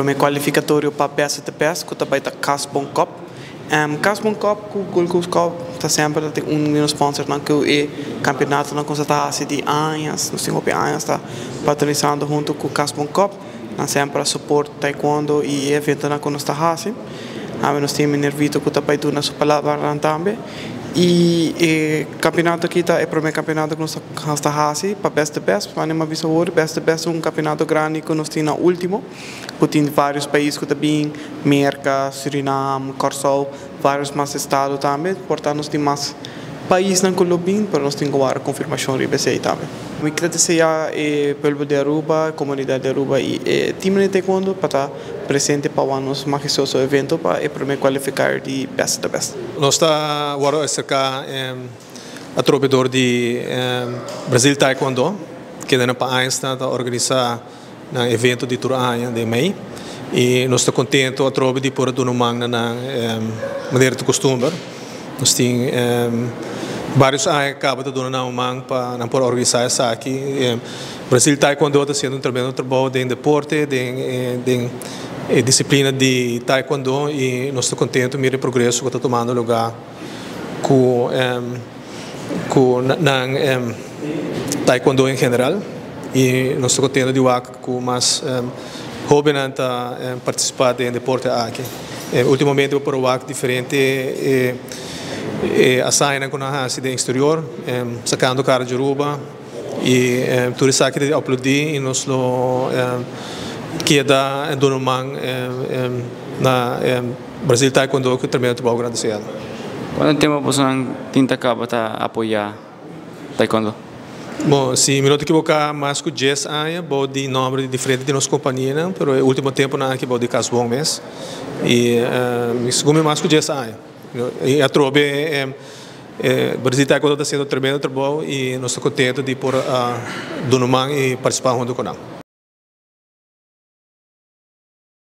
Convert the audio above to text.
Prome cualificatorio pa Best of the Best cu ta bay ta Casbon Cup. Casbon Cup cu Gold Coast Cup ta semper ta un di nos sponsornan cu e campeonatonan cu nos ta haci di añas. Nos tin hopi añas ta patronisando hunto cu Casbon Cup. Nan semper a support taekwondo y e eventonan cu nos ta haci. Awe nos tin meneer Vito cu ta bay duna su palabranan tambe. Y e campeonato aki ta e prome campeonato cu nos ta haci pa Best the Best. Manera mi a bisa awor, Best the Best ta un campeonato grandi cu nos tin na ultimo, cu tin varios pais cu ta bin, Merca, Surinam, Corsou, varios mas estado tambe. Por ta nos tin mas paisnan cu lo bin, pero nos tin cu wara confirmacion riba esey tambe. Mi kier desea e pueblo di Aruba, comunidad di Aruba y e team di taekwondo pa ta presente pa wak nos majestuoso evento pa e prome qualifier di Best of the Best. Nos ta wòrdu aserká atrobe dor di Brazil Taekwondo, kendenan pa añas ta organisá nan evento di tur aña den mei i nos ta kontentu atrobe di por a duna un man na nan manera di kustumber. Nos tin varios aña kaba ta duna nan un man pa nan por organisá esaki. Brazil Taekwondo ta hasiendo un tremendo trabou den deporte, den e disiplina di Taekwondo i nos ta kontentu mira e progreso ku ta tumando lugá ku nan Taekwondo en general i nos ta kontentu di wak ku mas hóbennan ta partisipá den e deporte aki. Últimamente bo por a wak diferente e hazañanan ku nan a hasi den eksterior, sakando kara di Aruba i tur esaki ta di aplaudí i nos lo keda duna un man na Brazil Taekwondo ku tremendo trabou ku nan ta hasiendo. Kuantu tempu bosonan tin ta kaba ta apoyá Taekwondo? Bon, si mi no ta ekiboká mas ku dies aña bou di nòmber di diferente di nos kompanianan, pero e último tempunan aki bou di Casbon mes i segun mi mas ku dies aña. I atrobe Brazil Taekwondo ta hasiendo tremendo trabou i nos ta kontentu di por a duna man i partisipá huntu ku nan.